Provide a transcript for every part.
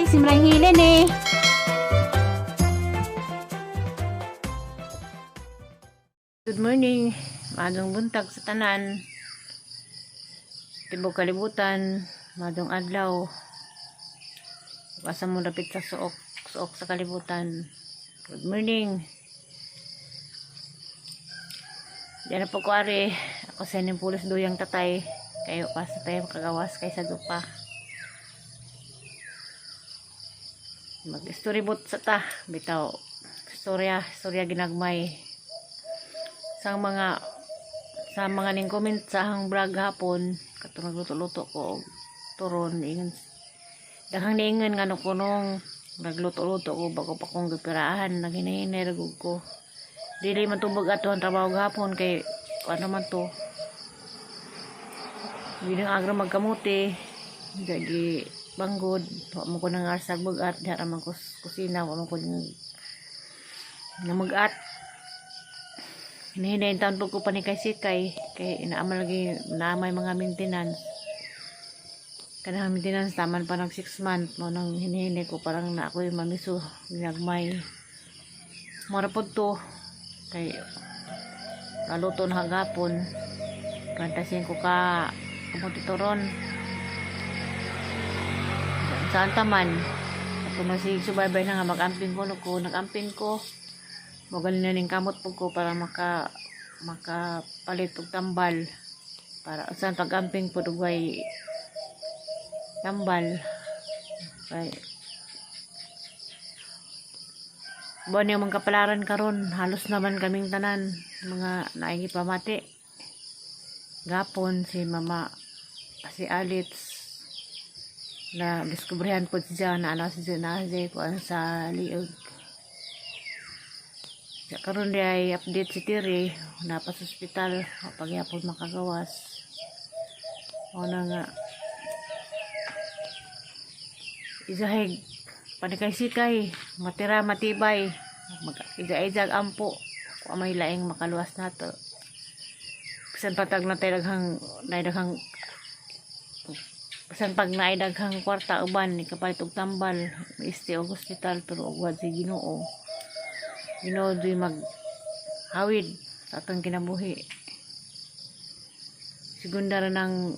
Simran Hilen eh. Good morning, madong buntag sa tanan. Tibok kalibutan, madong adlaw. Basta mo dapit sa suok, suok sa kalibutan. Good morning. Diyan na po ko ari. Ako sa inyong pulos duyang tatay. Kayo pa sa tayo makagawas kay sa dupa. Mag-storybot sa ta. Bitaw. Storya, storya ginagmay sa mga ning comment sa ahang vlog hapon katong nagluto-luto ko og turon, ingon daghang niingon nga no kunong nagluto-luto ko bago pa kong gipiraahan, naghinay-hinay ra gud ko. Dili man tubag ato ang trabaho gahapon kay ano man to, bilang agra magkamuti gagi banggod wa man ko nang arsag bugat diha ra man ko sa kusina, wa man ko nga mag-at. Hinahinayin taon po ko panikay-sikay kay inaamal lagi naamay mga maintenance, kanang maintenance taman pa nag 6 month mo nang hinihinay ko, parang na ako yung mamiso ginagmay mura po to kay naluto na hagapon 45 ka kamuti turon. Saan taman ato na si subaybay na nga mag-amping ko no ko nag-amping ko. Magaling na ning kamot po ko para makapalit og tambal para sa pag-amping po dugay tambal kay buwan yung mga kapalaran karon, halos naman kaming tanan mga naingi pamati gapon. Si mama, si Alitz, na diskubrihan po siya na ano siya na siya kuan sa liog. Sa karon di ay update si Tiri, napa sa ospital, pagyapon makagawas. O na nga. Isahig, panikay-sikay, matira matibay, mag iga-igag ampo, kung may laing makaluwas nato. Bisan patag na tayo daghang, na daghang, bisan pag naay daghang kwarta uban, ikapalit og tambal, misti og ospital, pero ugwad si Ginoo. Ginoo di mag hawid sa atong kinabuhi. Segunda ra ng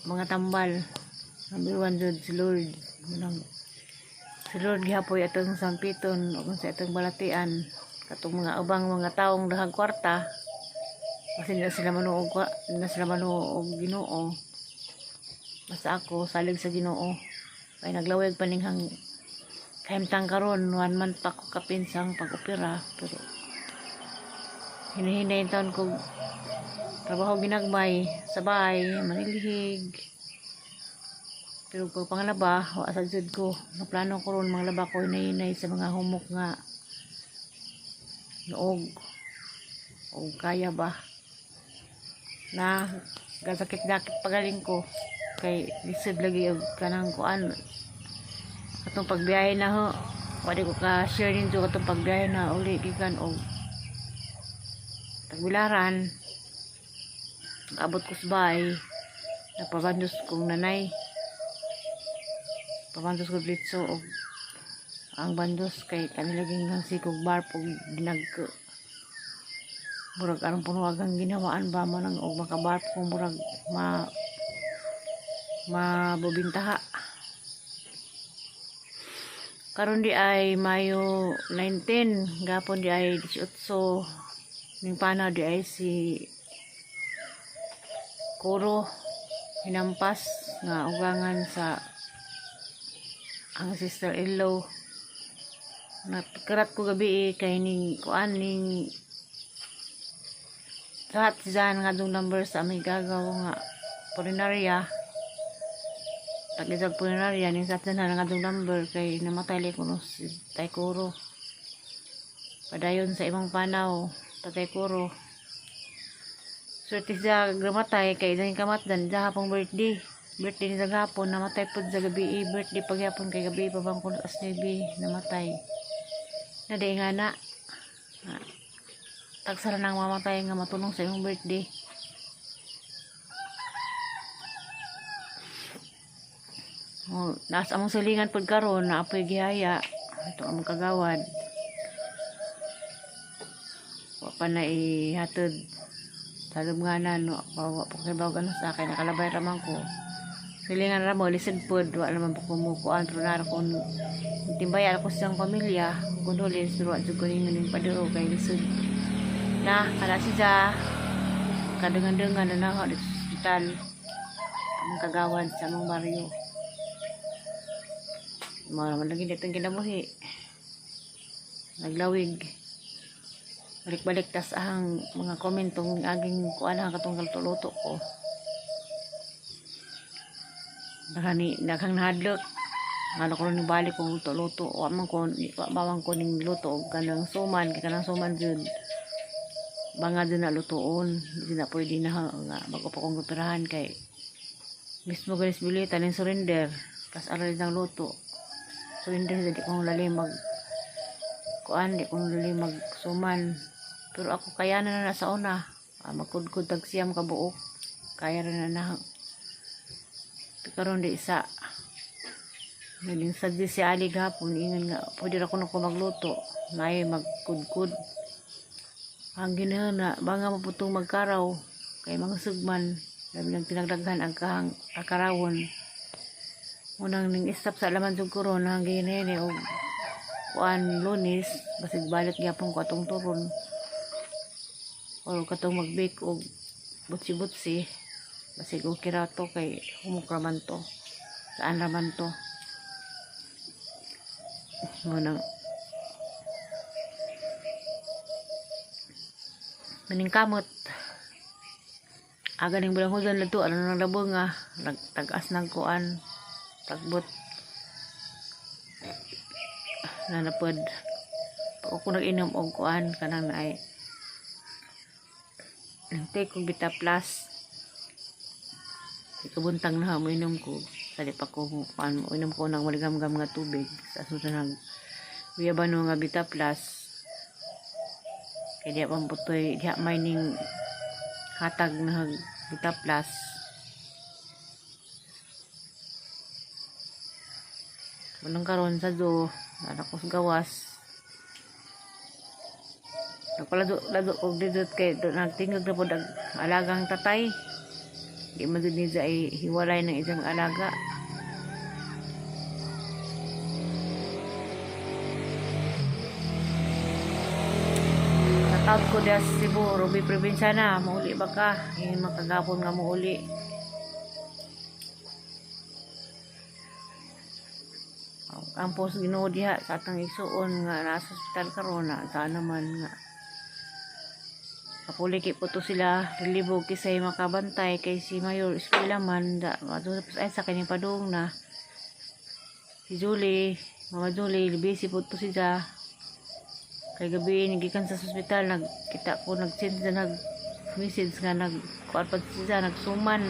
mga tambal. Number one jud si Lord. Manang si Lord gihapoy atong sampiton ug sa atong balatian katong mga ubang mga taong dahag kwarta kasi na sila manuog na sila manuog Ginoo. Basta ako salig sa Ginoo. Kay naglawig paninghang kahimtang karon, one month pa ko kapinsang pag-opera, pero hinahinay taon ko trabaho ginagmay sa bahay manilhig, pero pag pangalaba wa sa jud ko naplano ko ron mga laba ko hinay sa mga humok nga noog o kaya ba na gasakit-dakit pagaling ko kay lisod lagi og kanang kuan atong pagbiyahe na ho. Wala ko ka share ninyo atong pagbiyahe na uli gikan og Tagbilaran. Abot ko sa bahay, napabandos kong nanay, pabandos ko blitso og ang bandos kay kanilaging ng sikog bar pag dinag murag anong punuagang ginawaan ba mo nang og makabar kung murag ma mabubintaha. Karon di ay Mayo 19, gapon di ay 18, ning pana di ay si Kuro hinampas nga ugangan sa ang sister-in-law. Nagkarat ko gabi eh, kay ning kuan ning lahat siya nga dong number sa aming gagaw nga pulinarya, tag-isag pulinarya ning sa na nga dong number kay namatay li kuno si Tay Kuro. Padayon sa imong panaw, Tatay Kuro. Swerte siya gramatay kay dahil kamatdan hapong birthday. Birthday ni sa gapon, namatay po sa gabi eh. Birthday pagyapon kay gabi pa bang kuno as 9 namatay. Na di nga na. Na, tagsara nang mamatay nga matulong sa imong birthday. Oh, nasa among silingan pud karon na apoy gihaya. Ito among kagawad. Wa pa na ihatod sa lubnganan, wa pa, wa pa kibaw ano sa akin, nakalabay raman ko. Silingan ra mo, lisod pud, wa naman po kumukuan, pero nara kung timbaya ako siyang pamilya, condolence, pero wa jud ko ningon ning paduro kay lisod. Na, kana siya, kadangan-dangan na nako dito sa ospital, among kagawad sa among baryo. Mga naman lagi ditong kinabuhi. Naglawig. Balik-balik tas ang mga comment tong aging kuan ang katong luto ko. Daghang daghang nahadlok. Ngano ko rin balik kong luto-luto. Wa man ko, wa bawang ko ning luto og kanang suman, kay kanang suman jud. Banga jud na lutoon. Di na pwede na nga bago pa kong operahan kay mismo ganis bilita ning surrender. Tas aral ng luto. Surrender di ko lalim mag kuan, di ko lalim mag suman. Pero ako kaya na na sa una. Ah, magkudkod tag siyam ka buok. Kaya ra na na. Karon di isa. Naging sadya si Ali gahapon, ingon nga pwede ra kuno ko magluto. Naay magkudkod. Ang ginahan na banga maputong magkaraw kay mga sugman labi nang tinagdaghan ang kahang akarawon. Unang ning stop sa laman jud karon ang ginene og kuan Lunes, basig balit gyapon ko atong turon or katong mag-bake og butsi-butsi, basig okay ra to kay humok ra man to, saan ra man to. Munang maningkamot aga ning bulang hudan luto ano nang labong nga nagtag-as ng kuan tagbot na napod pag ako nag-inom og kuan kanang naay take kong Bita Plus, ikabuntang na mo inom ko sa di pa ko kuan mo inom ko ng maligamgam nga tubig sa sunod nag guyabano nga Bita Plus kay diha pang putoy diha may ning hatag na Bita Plus. Manong karon sa do anak ko sa gawas nagpalado lado og didot kay do nagtingog na pod ang alagang tatay. Di man jud niya ay hiwalay ng isang alaga. Natawag ko diya sa Cebu, Ruby Probinsya na, mauli ba ka? Ngayon makagapon nga mauli. Ang post Ginoo diha sa atong igsuon nga nasa ospital karon na sana man nga kapuliki po to sila relibog kisay makabantay kay si Mayor eskwela man da matapos ay sa kanyang padung na si Julie, Mama Julie, busy po to siya kay gabi gikan sa ospital nagkita ko nag-send na nag message nga nag kuan pa siya nagsuman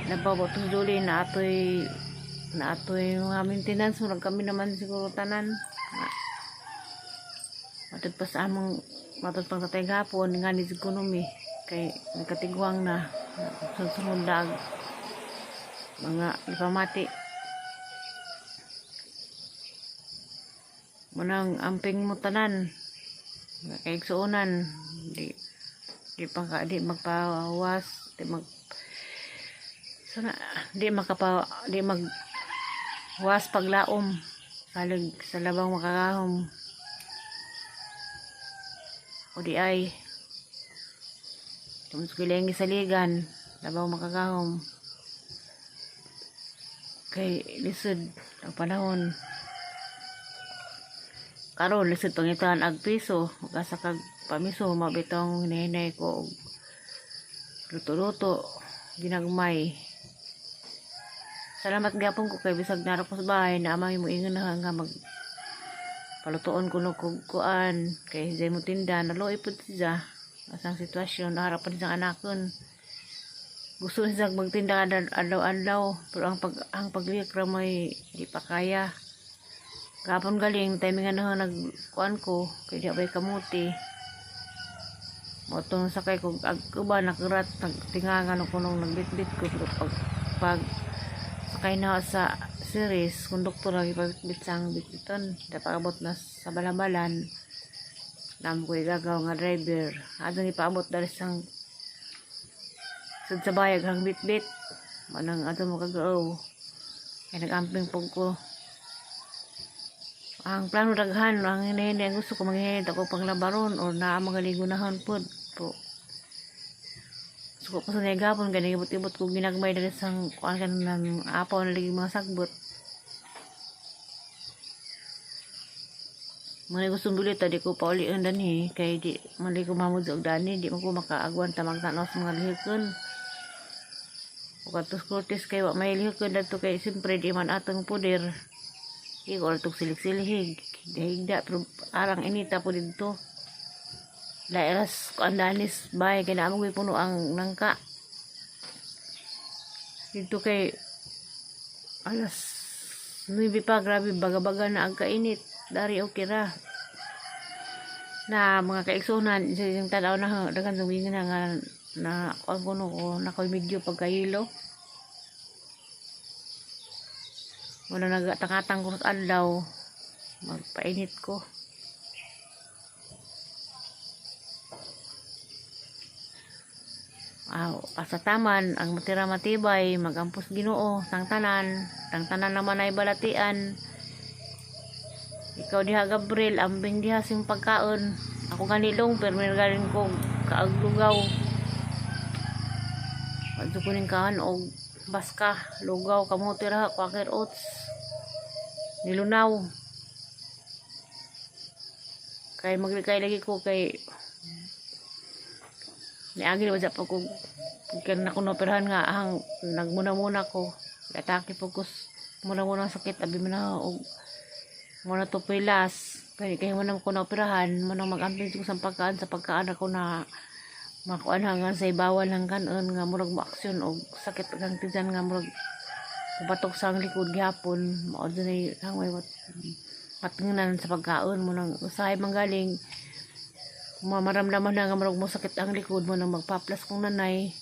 nabawa to si Julie na atoy mga maintenance murag kami naman siguro tanan. Matod pa sa among matod pang tatay gapon nga ni ekonomy kay nagkatigwang na sunod na mga ipamati. Munang amping mo tanan kay igsuonan di di pa ka di magpawas di mag sana di makapa di mag was paglaom salig sa labang makakahom o di ay tumuskilengi sa ligan labang makakahom kay lisod ang panahon karon lisod pangitan ag piso gasa kag pamiso mabitong hinahinay ko og luto-luto ginagmay. Salamat gyapon ko kay bisag nara ko sa bahay na amay mo ingon na nga mag palutoon ko no kog kuan kay jay mo tinda naluoy pud siya asang sitwasyon harapan siyang anakon gusto siya magtinda adlaw-adlaw pero ang pagliyak ra may di pa kaya. Gapon galing timing na nag kuan ko kay di bay kamuti motong sakay ko ag uban nakarat nagtingangan ko nung nagbitbit ko pero pag Sakay na sa series konduktor lagi pabitbit sa ang bitbiton. Dapat na sa balabalan. Nam ko gagaw nga driver. Adong ipaabot dali sang sud sa bayag hang bitbit. Manang ato mo kagaw. Kaya nag-amping pug ko. Ang plano daghan, ang hinihini, ang gusto ko manghinhin ako panglabaron or naa magaligunahon pod po. Suko ko sa nagapon kay ibot-ibot ko ginagmay dali sang kuan kan ng apaw na lagi mga sagbot. Mga gustong bulita di ko paulion dani kay di man di ko mamud og dani, di man ko makaagwan ta magtanaw sa mga lihokon. Ug atos Cortes kay wa may lihokon dadto kay siyempre di man atong poder. Di ko atong silik-silihig. Higda pero arang inita po didto. Lairas ko ang danis bay kay naamo ko'y puno ang nangka. Dito kay alas 9 pa, grabe baga-baga na ang kainit. Dari okay ra. Na mga kaigsunan sa isang tanaw na daghan tumingin na nga na kuan kuno ko na ko'y medyo pagkahilo. Wala nagatangatang ko sa adlaw. Magpainit ko. Aw, asa taman ang matira matibay, magampos Ginoo, tangtanan, tangtanan naman ay balatian. Ikaw diha Gabriel, ambing diha sing pagkaon. Ako ganilong pero may galing ko kaaglugaw. Adto ko ning kaan og baska, lugaw, kamote ra, Quaker Oats. Nilunaw. Kay maglikay lagi ko kay niagi ba sa pag kaya na ko naoperahan nga ang nagmuna-muna ko. Atake po ko muna-muna sakit abi man na og muna to pilas. Kay kay mo na ko naoperahan, mo nang mag-amping ko sa pagkaan ako na makuan hanggang sa ibawal hang kanon nga murag mo aksyon og sakit ang tiyan nga murag batok sa ang likod gihapon mao dunay hangway patingnan sa pagkaon mo nang usahay manggaling maramdaman na nga murag mo sakit ang likod mo nang magpaplas kong nanay.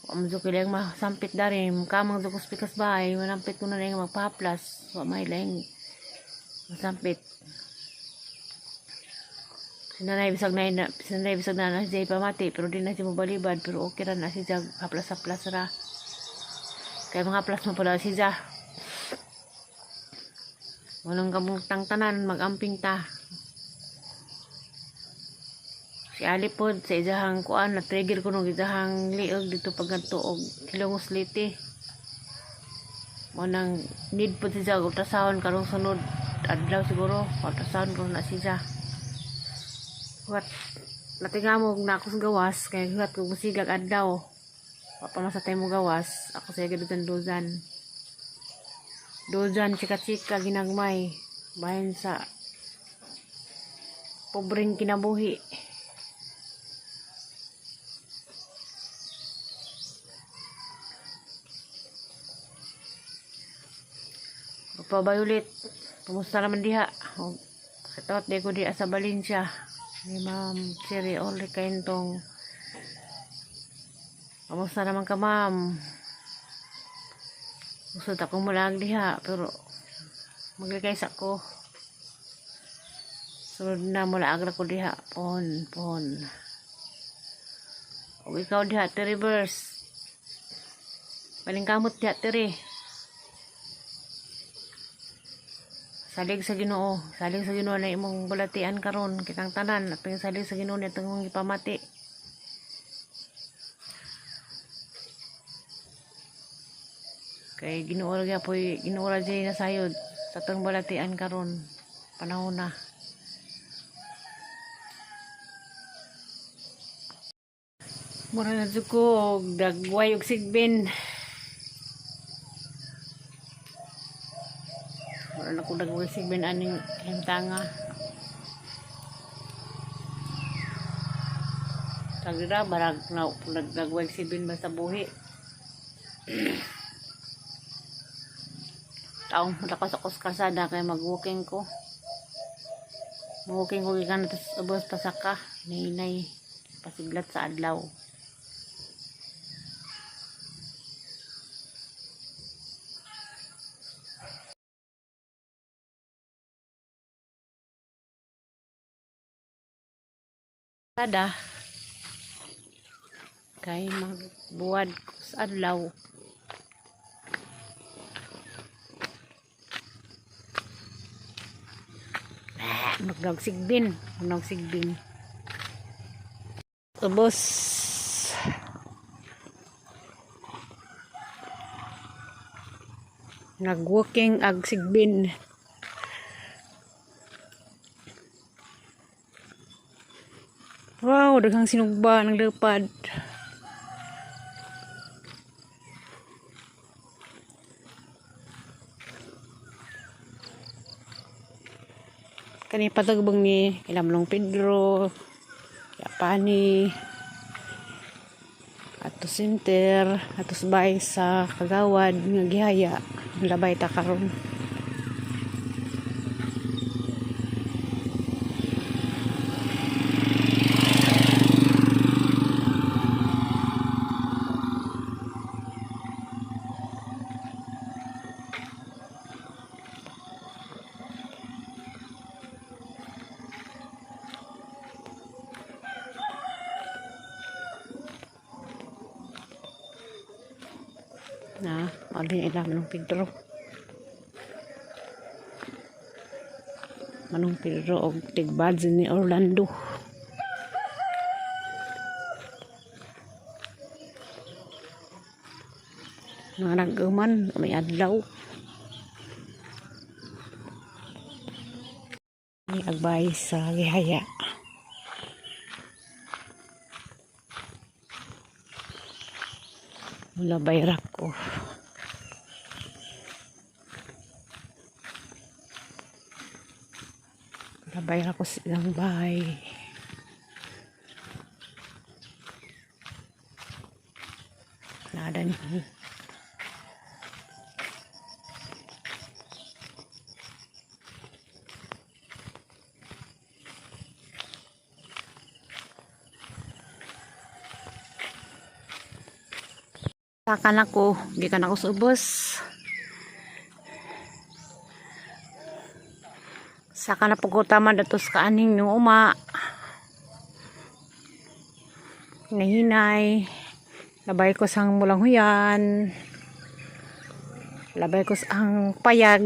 Wa man jud kailangang masampit dari kamang jud ko sa pikas bahay manampit ko nanay nga magpaplas wa may laing masampit. Sinanay bisag na na sinanay bisag na na siya pamati pero di na siya mobalibad pero okay ra na siya haplas-haplas ra kay mga haplas mo pala siya. Walang kamong tanan magamping ta. Si Ali pod sa iyahang kuan na trigger ko nung iyahang liog dito pagkanto og Hilongos Leyte. Mo nang need pod siya og ultrasound karong sunod adlaw siguro ultrasound ko na siya. What natingamog na ako sa gawas kay huwat ko musigag adlaw. Wa pa man sa mo gawas ako sa duzan duzan. Duzan chika-chika ginagmay bahin sa pobreng kinabuhi. Pa Violet, kumusta naman diha? O, katawat di ko diha sa Valencia. Ni Ma'am Cherry Orly Kaintong. Kamusta naman ka, ma'am? Gusto ta kong mulaag diha, pero maglikay sa ko. Sunod na mulaag ra ko diha. Pohon, pohon. O ikaw diha, Terry Verse. Palingkamot diha, Terry. Salig sa Ginoo, salig sa Ginoo na imong balatian karon kitang tanan at salig sa Ginoo na itong ipamati. Kay Ginoo ra gyapon, Ginoo ra jay nasayod sa atong balatian karon panahon na. Mura na jud ko og dagway og sigbin. Mura na ko dagway sigbin aning himtanga. Tagira barag na nagdagway sigbin ba sa buhi. Taong lakas ako sa kalsada kay mag-walking ko. Mag-walking ko gikan na ubos pasaka, hinay pasiglat sa adlaw. Sada kay magbuwad ko sa adlaw. Ah, nagsigbin, nagsigbin. Ubos. Nagwalking ag sigbin. Wow, daghang sinugba ng lupad. Kani patagbang ni Ilamlong Pedro, Yapani, ato center, ato sa bahay sa Kagawad nga gihaya, labay ta karon. Na, mao din Ilamlong Pedro. Manong Pedro og tigbad ni Orlando. Mga nag-uman, may adlaw. May agbay sa gihaya. Mula bayrak ko. Labay ko sa ilang bahay. Nada ni. Saka na ko, gikan ako sa ubos. Saka na po ko tama dato sa kaaning nung uma. Nahinay. Labay ko sang mulang huyan. Labay ko sang payag.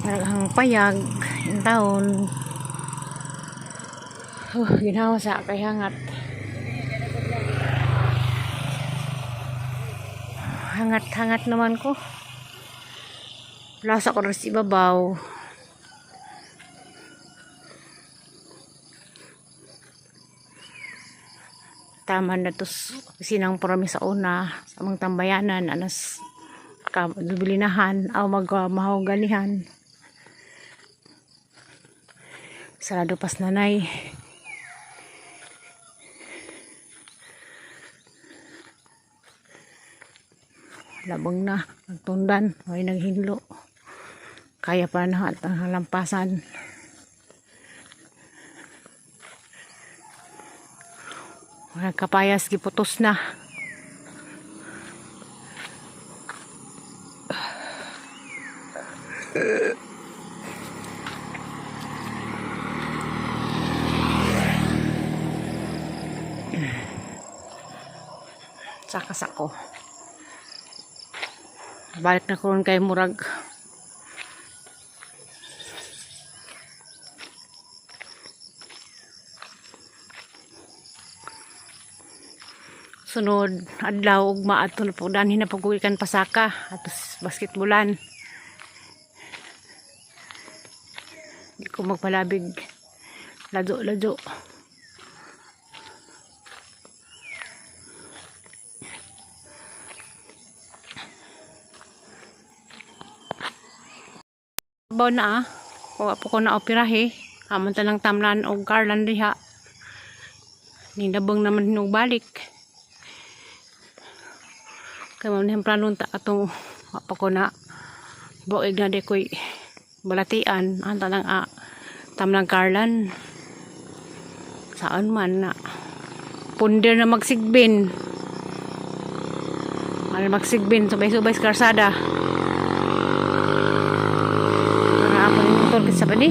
Ang payag, yung taon. Oh, ginawa sa kay hangat. Hangat-hangat naman ko. Lasa ko rin sa ibabaw. Tama na to sinang parami sa una sa mga tambayanan anas kabilinahan aw mag mahuganihan. Sarado pas nanay. Labang na, nagtundan, may naghinlo. Kaya pa na at ang halampasan. Mga kapayas, giputos na. Saka sako. Balik na karon kay murag sunod adlaw ugma ato na po danhin na pag-uwikan pasaka atos basketbolan. Di ko magpalabig lado lado. Baw na ah. Kuha po ko na operahe. Amon ta ng tamlan og garland diha. Nindabang naman hinug balik. Kay mao nang plano ta atong wa pa ko na buig na di ko'y balatian. Anta lang ah, tamlang garland. Saan man na. Punder na magsigbin. Mahal magsigbin, subay-subay sa karsada. Para ako yung motor kasi pa di.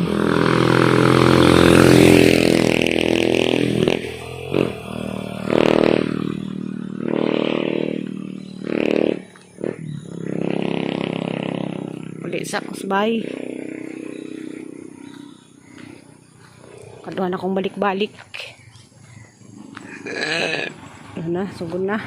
Uli sa kusbay. Kaduhan akong balik-balik. Ano na, sugod na.